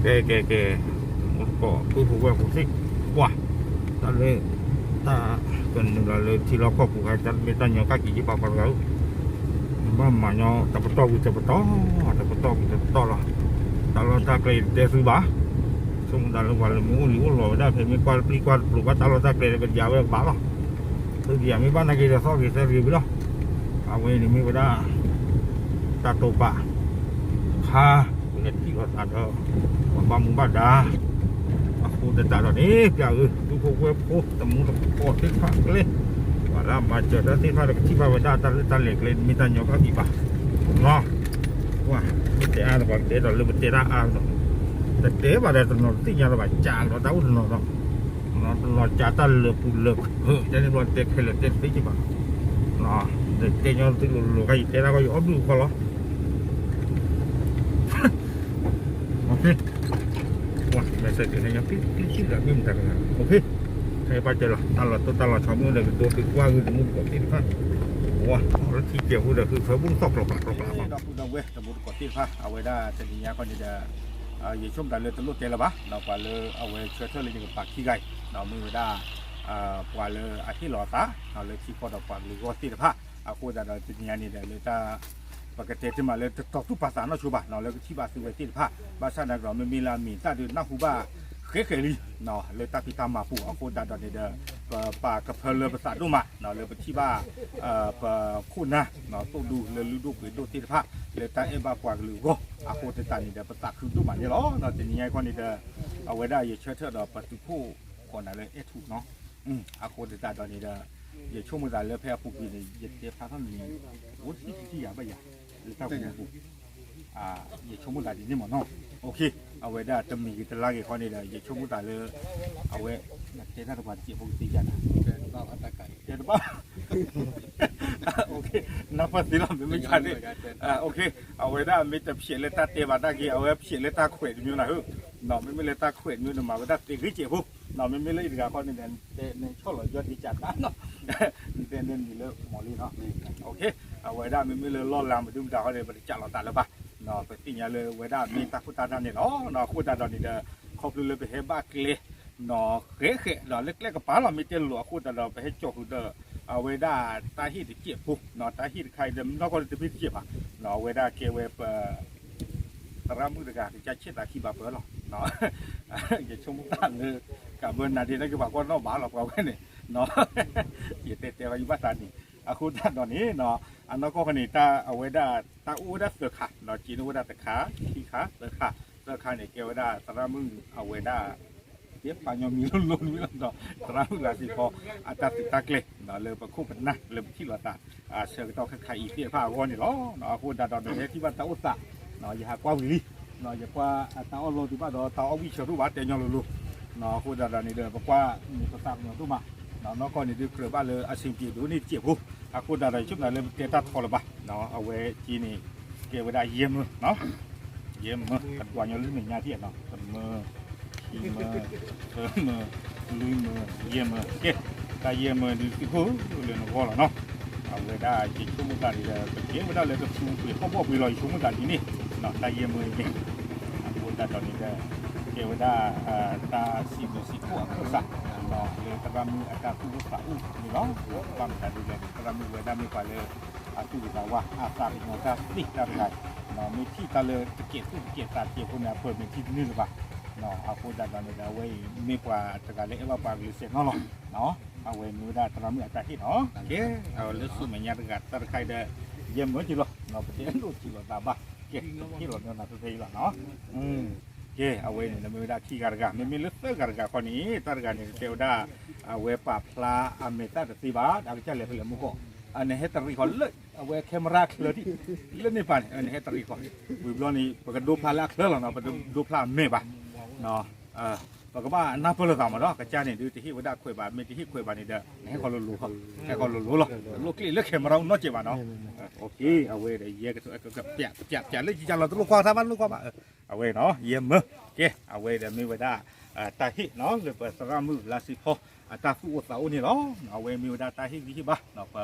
ကဲ ကဲ ကဲ, မူတကိး ပုၢ်ဖိဝဲၢ်ဖိသ့ၣ်, ပှၤ, တၢ်လၢ တၢ်ကနုာ်လီၤလၢထံလီၢ်ကီၢ်ပူၤခါ တၢ်မ့ၢ်တၢ်ညီကၣ်က့ၤယဘၣ်ပှၤတဂၤဧၢ, နဘၣ်မၤညီတပတီၢ်ဝံၤတပတီၢ်, တပတီၢ်ဝံၤတပတီၢ်လီၤ. တၢ်လီၢ်တၢ်ကျဲယတတဲသုဘၣ်, ဆိကမိၣ်သးလၢပှၤလၢမ့ၢ်အိၣ်လံအိၣ်လီၤဝဲဒၣ်ဖဲမ့ၢ်ကွၢ်တပျံၤကွၢ်တပျိၤဘၣ် တၢ်လီၢ်တၢ်ကျဲလၢပဒံးဝဲကဘၣ်လီၤ. သုဒံးမ့ၢ်ဘၣ်နာ်က့ဒီးသီၣ်ဂ့ၤသၢဂ့ၤဝံၤလီၤ. အဝဲန့ၣ်မ့ၢ်ဝဲဒၣ် တၢ်တိာ်ပာ် ခါ ပကထံၣ်လိာ်သးဒီး ပှၤဘၣ်မူဘၣ်ဒါ အဃိသတးဒီးန့ၣ် ပျၢ်ဧၢ ပုၢ်ဖိဝဲၢ်ဖိ တမူတကိးသ့ၣ်တဖၣ်ကျဲ ပှၤလၢအမၤစၢၤတၢ်သ့ၣ်တဖၣ်ဒီး ကထံၣ်ဘၣ်ဝဲဒၣ်တၢ်လၢတၢ်လဲၤကျဲ မ့ၢ်တၢ်ညီကၣ်က့ၤဘၣ်, ပှၤ မ့ၢ်တဲအါဒီးပှၤကတဲဒီးလၢပတဲတၢ်အါဒီး တတဲဘၣ်ဒီးတနီၤတသ့ၣ်ညါလၢၤဘၣ် ကးဒီးတၢ်အိၣ်တနီၤဒီး တနီၤကးတၢ်လၢာ်ပူၤလၢာ်, တဲန့ၣ်ဘျီတဲခဲလၢာ်တဲတသ့က့ၤဘၣ်, တဲညီသုလိၤလိၤခါ ယတဲတၢ်ကီယအီၣ်ဘုၣ်ခီလီၤ. မ့ၢ်စ့ၢ်ကီးန့ၣ် ပျံၤပျံၤစံးဒီးမ့ၢ်မတၤတဂၤ, ခဲအံၤပာ်စၢၤလီၤ တၢ်လီၤတိၢ်တၢ်လီၤဆီမ့ၢ်အိၣ်ဒီး ကဒိသံကွၢ်ဂ့ၤတမူတကိးသ့ၣ်တဖၣ်, ပှၤလၢထံကဲးဖိဒီး ဃုဖၢဘူၣ်သီၣ်ကျိၤကျၢ်ကျိၤကျၢ်လီၤ. ဒီပုၢ်ဒီဝဲၢ်တမူတကိးသ့ၣ်တဖၣ် အဝဲဒၣ်တနံၤညါခီန့ၣ်ဒီး ယဆိကမိၣ်သးလၢတလိၣ်တဲလၢၤဘၣ်, ပှၤလၢအဝဲဆၢထၢၣ်လၢယကပာ်ခံဂၤအံၤ မ့ၢ်ဝဲဒၣ် ပှၤလၢအဟ့ၣ်လီၤအသး လၢထံကီၢ်ဒီးပှၤကလုာ်အဂီၢ်သ့ၣ်တဖၣ်, အဃိသတးဒီးတနံၤညါန့ၣ်ဒီးလၢတၢ် ပကတဲတ့ၢ်မးလၢတတီၤသူၣ်ပာ်သးနီၢ်ဆိဘၣ် လၢကထံၣ်ဘၣ်သုဝဲသ့ၣ်တဖၣ်, ဘၣ်ဆၣ်သနာ်က့ဒီး မ့မ့ၢ်လၢအမံၤသၣ်ဒုးနၢ်ဟူဘၣ်ဃဲဃဲလံ လၢတၢ်ဖံးတၢ်မၤပူၤ အဃိသတးဒီးန့ၣ်ဒီး ပပာ်ကဖၢလၢပသးဒိၣ်မး လၢပထံၣ်ဘၣ် ပခိၣ်နၢ် သိၣ်ဒူလၢလုၢ်ဒိၣ်ပှ့ၤဒိၣ်သ့ၣ်တဖၣ် လၢတၢ်အဲၣ်ဘၣ်ပှၤကလုာ်အဂီၢ် အဃိသတးန့ၣ်ဒီး ပသးခုဒိၣ်မးန့ၣ်လီၤ. တနံၤညါခီန့ၣ်ဒီး အဝဲဒၣ်ယဆၢထၢၣ်ဒီးပသုးခိၣ်ဃီးနၤလၢအဲၣ်ထူနီၤ, အဃိသတးဒီးန့ၣ်ဒီး ယဆိကမိၣ်သးလၢဖဲအပူၤကွံာ်န့ၣ် ယတဲဖျါထီၣ်န့ၣ် အိၣ်တထံၣ်တထံၣ်ယၤဘၣ်ယၤ လၢတၢ်ပူၤပူၤ ယဆိကမိၣ်သးဒ်န့ၣ်မ့ၢ်နီၤ, အဝဲဒၣ်တမံၤဂ့ၤတလါဂ့ၤခီန့ၣ်ဒီး ယဆိကမိၣ်သးလၢ အဝဲ နတဲတၢ်တပှၤတစဲးဖိကသ့ယၤနီၤ, တဲတဘၣ် နၢ်ပၢၢ်သ့လီၤ မ့မ့ၢ်ကန့ၣ်, အဝဲဒၣ်မ့ၢ်တဖျဲးလၢတၢ်တဲဘၣ်တၢ်ဂ့ၤ အဝဲဖျဲးလၢတၢ်ခွဲးတမံၤနၤဧၢ, မ့မ့ၢ်လၢတၢ်ခွဲးတမံၤန့ၣ် မၤဝဲဒၣ်သ့ဂ့ၤစဲးဖိ, မ့မ့ၢ်လၢအံၤတဂၤခီန့ၣ်ဒီး နဆီၣ်လီၤယီၢ်ဒံးကၢ်တၢ်နီၤ, နတဲန့ၣ်မံၤလၢမီၤလံနီၤ, အဝဲဒၣ်မ့မ့ၢ်လၢလီၢ်လၤမဒုမတၤခီန့ၣ် ပတကးလီၤသးလၢၤဘၣ်, ပသ့ၣ်ညါလၢဝဲဒၣ်မ့ၢ်တၢ်ခိၣ်တၢ်နၢ်န့ၣ်လီၤ, အဃိသတးဒီးန့ၣ်ဒီး ခီဖျိလၢပဟဲဘၣ်ကျဲ နီၤ ဃဲဃဲဒီးလၢကျဲကပၤလီၤ မ့ၢ်တဲလိၤအဃိသတးဒီး ပဟဲကၠီဃုာ်ဒီး အဝဲဒၣ်တၢ်ဟ့ၣ်တစဲးဖိ, တၢ်ဟ့ၣ်တခါအံၤဒီး နီၢ်ကီၢ်လၢတမ့ၢ်တစဲးဘၣ်, အဝဲဒၣ်ကဲဝဲပ သရၣ်မုၣ်တဂၤ ကစၢ်ဆ့ၣ်သးခံဘၣ်ပၢၢ်လီၤ, ယဆိကမိၣ်တၢ်လၢ ကးဘၢနၤဒ့တၢ်က့ၤပှၤကွၢ်နီၣ်ဘၣ်လီၤ ပှၤဝဲန့ၣ်, ယတဲတဲဘၣ်ယဘၣ်သးန့ၣ်, အဃိသတးဒီးန့ၣ် အနီၢ်ကီၢ်ခီန့ၣ် တၢ်အဝဲဒၣ် တၢ်အိၣ်ဝဲဒၣ်သၢခါ, စ့န့ၣ်အိၣ်ဝဲဒၣ်တခါ, ခံခါ, သၢခါ, သၢခါန့ၣ် ကဲဝဲဒၣ်သရၣ်မုၣ်အဝဲဒၣ် ကဲပှၤကညီမံၤလိၤလိၤန့ၣ်လီၤဒီး သရၣ်မုၣ်လါစ့ဖီ အတၢ်သုးတၢ်ကျဲၤ လၢပခိၣ်ပနၢ်လၢပထံၣ်လိာ်သး ဆၢကတီၢ်ခဲခါအံၤသ့ၣ်တဖၣ်အဂီၢ်န့ၣ်လီၤ. အဃိသတးဒီး နဟဲထံၣ်ဘၣ်တၢ်အိၣ်သး ယဟးကွၢ်ဝံၤလံ, ယကွၢ်တၢ်အီၣ်လီၤသုဘၣ်ဒီး တၢ်အီၣ်ဝံၣ်ဆၢဒိၣ်ဘၣ်တဲညီလိၤလိၤ, အဃိသတးဒီးန့ၣ်ဒီး ပကွၢ်န့ၣ်ပသးကညီၤဒိၣ်မး, နီၢ်ကီၢ်န့ၣ်ဒုးကြၢးဘၣ်လၢအဆင်ပြေဒိၣ်န့ၢ်တစဲးဖိ, အဃိသတးဒီး ယဆိကမိၣ်လၢပတဲတၢ်ထီလၢၤဘၣ်, အဝဲက့န့ၣ် ကဲဝဲဒၣ်ယဲၢ်မၢ ယဲၢ်မၢ ပကွၢ်ညီလၢမဲာ်ညါထံၣ်နီၤ တမၢ ခံမၢ သၢမၢ လွံၢ်မၢ ယဲၢ်မၢ ကဲ တၢ်ယဲၢ်မၢဒုးသုးခိၣ်လၢနဂီၢ်လီၤနီၤ, အဝဲဒၣ်ယဆိကမိၣ်သးန့ၣ်ဒီး ပကဲဝဲဒၣ်လၢကသူပှ့ၤဟီၣ်ဘီၣ်ပှ့ၤလီၤ ယဆိကမိၣ်သးဒ်န့ၣ်, တၢ်ယဲၢ်မၢယဲၢ်, အဃိသတးဒီးန့ၣ်ဒီး ကဲဝဲဒၣ် တၢ်စံးဘျုးစံးဖှိၣ်အကစၢ် လၢသရၣ်မုၣ်အတၢ်သူၣ်အိၣ်သးအိၣ်န့ၣ်လီၤ, ဘၣ်မတၤဒ်လဲၣ်န့ၣ် သရၣ်မုၣ်ဝဲဒၣ်မ့ၢ်ပှၤလၢ အသူၣ်ဂ့ၤသးဝါ အသးကညီၤတၢ်သ့တၢ်တဂၤ, မ့ၢ်ထံၣ်တၢ်လၢတကဲးသူၣ်တကဲးသးတကဲးဖိန့ၣ် အပၢၢ်မ့ၢ်ထံၣ်တန့ၢ်လၢၤဘၣ်, အဃိသတးဒီးန့ၣ်ဒီး အဝဲအံၤမ့ၢ်ပှၤတဂၤလၢအဲၣ်ဘၣ်ပှၤကလုာ်စဲးနီၤလီၤ, အဝဲမ့ၢ်ဝဲဒၣ်သရၣ်မုၣ်အတၢ်ဟ့ၣ်နီၤ, ကဲ အဝဲလၢဆူမဲာ်ညါတဂၤတၢ်တခါအံၤဒီး ယဲၢ်မၢက့ၤလီၤ, ပတဲဒိၣ်ထံၣ်လိာ်သးဘၣ်, ကဲ ပဟ့ၣ်လီၤညီနၤဖဲဖဲအံၤလီၤနီၤ ကဲ အဝဲန့ၣ်ဒီးမ့ၢ်ဝဲဒၣ်ခံဂၤတဂၤ, မ့မ့ၢ်လၢသၢဂၤတဂၤခီန့ၣ် တၢ်တဂၤန့ၣ် ကတဲဝဲဒၣ် အဝဲပာ်ဖျါအမဲာ်သၣ်တသ့ဘၣ်, ဒီးအကစၢ်လဲၤဖဲလဲၣ်မူကီၢ်, နဟဲတရံးဃီလၢ အဝဲ camera ချၢဒံး လၢန့ၣ်ပၤန့ၣ် နဟဲတရံးဃီ, ဝံၤဘျီန့ၣ် ပကဒိဖျါလၢအချၢလီၤနီၤ, ပဒိဖျါအမဲာ်ဘၣ် ပကဘၣ်နၢ်ပၢၢ်လိာ်သးမးဒီး ကစၢ်န့ၣ်ဒုးတဟ့ၣ်ဝဲဒၣ်ခွဲးဘၣ်, မ့ၢ်တဟ့ၣ်ခွဲးဘၣ်န့ၣ်ဒီး နဟဲဃီလိၤလိၤလီၤ, ဟဲဃီလိၤလိၤလီၤ, တလိၣ်ကျ့ၣ်လၢ camera နီၢ်ကဲးဘၣ်နီၤ, အဝဲဒီးယဲ ကပျး ကပျး ကပျးလၢယကလီၤတလိၣ်ကွၢ်တၢ်ဘၣ်လိၣ်ကွၢ်ဘၣ်, အဝဲနီၤ ယဲၢ်မၢ ကဲ အဝဲဒီးမ့ၢ်ဝဲဒၣ် တၢ်ဟ့ၣ်နီၤ လၢပသရၣ်မုၣ်လါစ့ဖီ အတၢ်သူၣ်အိၣ်သးအိၣ်န့ၣ်လီၤ, အဝဲမ့ၢ်ဝဲဒၣ်တၢ်ဟ့ၣ်ဂံၢ်ဟ့ၣ်ဘါ ပ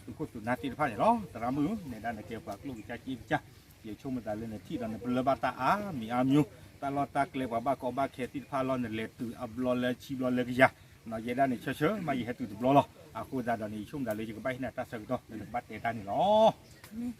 သုးခိၣ်သုးနၢ်သ့ၣ်တဖၣ်န့ၣ်လီၤ, သရၣ်မုၣ် နဲဒၣ်နကဲပှၤကျိၣ်ကစၢ်က့ကစၢ်, ယဆိကမိၣ်သးလၢနထံၣ်ဒီးနပလၢၢ်ဘၣ်တၢ်အါမံၤအါမျိုး, တၢ်လီၢ်တၢ်ကျဲပှၤဘၣ်ကီဘၣ်ခဲသ့ၣ်တဖၣ်လီၤ နလဲၤတုၤအဘျီလၢဆံဘျီလၢကယၤ, ယဲဒၣ်န့ၣ်ဆၢဆၢမး ယဟဲတုၤတဘျီလီၤ. အဃိသတးဒီးန့ၣ် ယဆိကမိၣ်သးလၢယကဘၣ်ဟ့ၣ်နၤတၢ်ဆၢကတီၢ် လၢနကဘၣ်တဲတၢ်န့ၣ်လီၤ.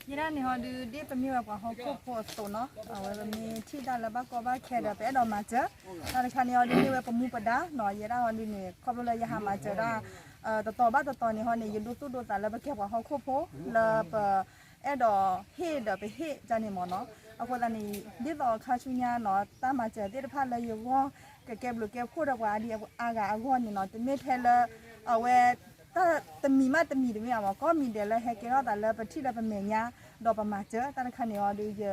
ယဲဒၣ်န့ၣ်ဟီဒုး ဒ်ပမ့ၢ်ဝဲပှၤဟီၣ်ခိၣ်ဖိအသိးနီၤ, အဝဲပမ့ၢ်ထံၣ်တၢ်လၢဘၣ်ကီဘၣ်ခဲဒီး ပအဲၣ်ဒိးမၤစၢၤ, တၢ်တခါန့ၣ်ဟီဒုး မ့ၢ်ဝဲပမူပဒါနီၤ, ယဲဒၣ်ဟီဒုးန့ၣ် ခီဖျိလၢယဟးမၤစၢၤတၢ် တတီၤဘၣ်တတီၤန့ၣ်ဟီန့ၣ် ယဒိသူၣ်ဒိသးလၢပကဲပှၤဟီၣ်ခိၣ်ဖိ လၢပ အဲၣ်ဒိးဟ့ၣ်ဒီးပဟ့ၣ်ဒ်န့ၣ်မ့ၢ်နီၤ. အဃိသတးန့ၣ် ဒ်သိးအခါဆူညါနီၤ တၢ်မၤစၢၤသ့ၣ်တဖၣ်လၢယဂီၢ် ကကဲဘျုးကဲဖှိၣ်ဒီးပှၤအါဒံအါဂၤအဂီၢ်န့ၣ်နီၤ, တမ့ၢ်ထဲလၢ အဝဲ တၢ်တမံၤမးတမံၤတမ့ၢ်ဘၣ်မ့ၢ် ကိးမံၤဒဲးလၢဟဲကဲထီၣ်သးလၢပထံၣ်လၢပမဲာ်ညါ ဒီးပမၤစၢၤ တၢ်တခါန့ၣ်အီၤဒီး ယ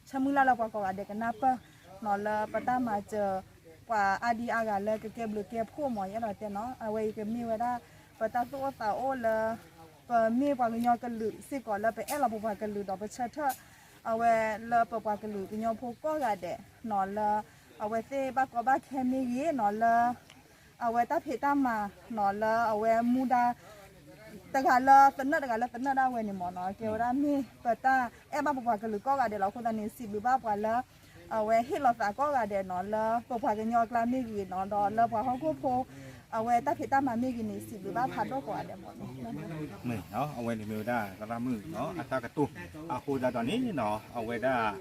ဆၢမုၢ်လၢ်လၢပှၤကိးဂၤဒဲးကနၢ်ပၢၢ်နီၤ လၢပတၢ်မၤစၢၤ ပှၤအါဒံအါဂၤလၢကကဲဘျုးကဲဖှိၣ်မ့ၢ် ယအဲၣ်ဒိးတဲနီၤ, အဝဲအံၤကမ့ၢ်ဝဲဒၣ် ပတၢ်သူၣ်အိၣ်သးအိၣ်လၢ ပမ့ၢ်ပှၤကညီကလုာ်စ့ၢ်ကီးလၢပအဲၣ်လီၤပပှၤကလုာ်ဒီးပဆၢထၢၣ် အဝဲလၢပပှၤကလုာ်ကညီဖိကိးဂၤဒဲးနီၤ လၢ အဝဲသ့ၣ်ဘၣ်ကီဘၣ်ခဲမ့ၢ်ဂ့ၤနီၤ လၢ အဝဲတၢ်ဖံးတၢ်မၤနီၤ လၢအဝဲမူဒါ တဂၤလၢသနၢၣ်တဂၤလၢသနၢၣ်ဒၣ်ဝဲန့ၣ်မ့ၢ်နီၤ ကဲဝဲဒၣ်မ့ၢ်ပတၢ်အဲၣ်ဘၣ်ပပှၤကလုာ်ကိးဂၤဒဲးလီၤ. အဃိသတးန့ၣ် စံးဘျုးဘၣ်ပှၤလၢ အဝဲဟ့ၣ်လီၤသးကိးဂၤဒဲးနီၤ လၢပပှၤကညီအကျါမ့ၢ်ဂ့ၤနီၤ ဒီးလၢပှၤဟီၣ်ခိၣ်ဖိ အဝဲတၢ်ဖံးတၢ်မၤမ့ၢ်ဂ့ၤန့ၣ် စံးဘျုးဘၣ်ဖးဒိၣ်ကိးဂၤဒဲးမ့ၢ်နီၤ. အဝဲန့ၣ်မ့ၢ်ဝဲဒၣ်သရၣ်မုၣ်နီၤ အတၢ်ကတိၤ အဃိသတးဒီးန့ၣ်နီၤ အဝဲဒၣ်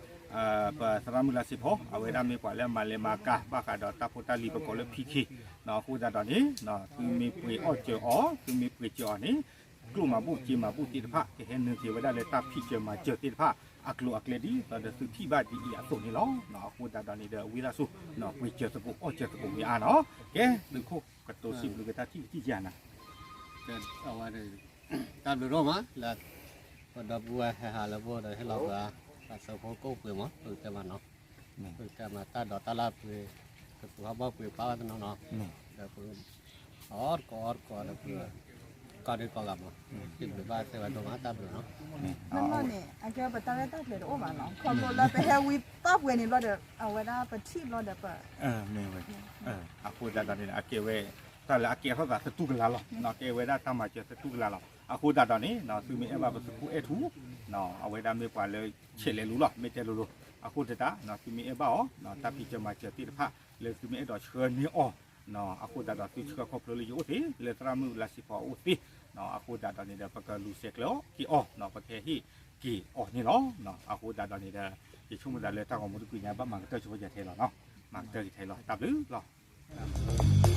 ပသရၣ်မုၣ်လါစ့ဖီ အဝဲဒၣ်မ့ၢ်ပှၤလၢအမၤလဲၤမၤကၤ ဘၣ်ဃးဒီးတၢ်ဖိတၢ်လံၤပကိးလၢ ဖံခ့ အဃိသတးဒီးန့ၣ် သုမ့ၢ်ပှ့ၤအီၣ်စၢၤအီၤ သုမ့ၢ်ပှ့ၤစၢၤအီၤန့ၣ် ကျိၣ်မၤဘူၣ်စ့မၤဘူၣ်သ့ၣ်တဖၣ် ကဟဲနုာ်က့ၤဝဲဒၣ်လၢတၢ်ဖံးစၢၤမၤစၢၤသ့ၣ်တဖၣ် အကျိၤအကျဲဒ်သိးဒီးသုထံၣ်ဘၣ်ဒ်အံၤအသိးန့ၣ်လီၤ. အဃိသတးဒီးန့ၣ်ဒီး ဝံသးစူၤ ပှ့ၤစၢၤသကိးအီၣ်စၢၤသကိးဝံၤအါနီၤ. ကဲ သုးခိၣ်ကတိၤစံးဘျုးက့ၤတၢ်ထံၣ်တထံၣ်ယၤနၤ အဝဲ တၢ်ဘျုးဒိၣ်မးလၢ ပဒီပုၢ်ဝဲၢ်ဟဲဟးလၢပအိၣ်ဒီးဟ့ၣ်လီၤပှၤ တၢ်ဆၢဖိကိၣ်ပှ့ၤမး ပကတဲမးနီၤ ပကတဲမးတၢ်ဒိးတၢ်လၢ်ပှ့ၤ ကသူဟီၣ်ဘီၣ်ပှ့ၤပာ်ဝဲတနီၤနီၤ ဒီးပ အီၣ်တကိးအီတကိးဒီးပ ကီၢ်ဒုးကီၢ်ဂၤမး စံးဘျုးဘၣ်စဲဝဲဒိၣ်မးတၢ်ဘျုးနီၤ မ့ၢ်ဘျီန့ၣ် အကဲဝဲပတၢ်ရဲၣ်တၢ်ကျဲၤတအိၣ်ဘၣ်နီၤ ခီဖျိလၢပဟဲဝံပာ်ပှ့ၤန့ၣ်ဘျီဒီး အဝဲဒၣ်ပထံၣ်ဘျီဒီးပ မ့ၢ်ဝဲ အဃိသတးဒီးန့ၣ် အကဲဝဲ တၢ်လၢအကဲထီၣ်သးသတူၢ်ကလာ်လီၤ ကဲဝဲဒၣ်တၢ်မၤစၢၤသတူၢ်ကလာ်လီၤ. အဃိသတးဒီးန့ၣ် သုမ့ၢ်အဲၣ်ဘၣ်ပသုးခိၣ်အဲၣ်ထူ အဝဲဒၣ်မ့ၢ်ပှၤလၢဆဲးလဲၤလိၤလီၤ မ့ၢ်တဲလိၤလိၤ အဃိသတး သုမ့ၢ်အဲၣ်ဘၣ်အီၤ တၢ်ဖံးစၢၤမၤစၢၤသ့ၣ်တဖၣ် လၢသုမ့ၢ်အဲၣ်ဒိးဆှၢန့ၢ်အီၤ အဃိသတးဒီးသုဆှၢခီဖျိလၢယအိၣ်သ့ လၢသရၣ်မုၣ်လါစ့ဖီအအိၣ်သ့ အဃိသတးဒီးန့ၣ်ဒီး ပကလူၤဆဲးကျၢအီၤက့ၤအီၤ ပကဟဲဟ့ၣ်က့ၤအီၤန့ၣ်လီၤ. အဃိသတးဒီးန့ၣ်ဒီး ယဆိကမိၣ်သးလၢတၢ်ဂီၤမူတကွံာ်ညါ ဘၣ်မၤကတၢၢ်ဆိကတၢၢ်ထဲလီၤနီၤ မၤကတၢၢ်ကထဲလီၤ တၢ်ဘျုးလီၤ.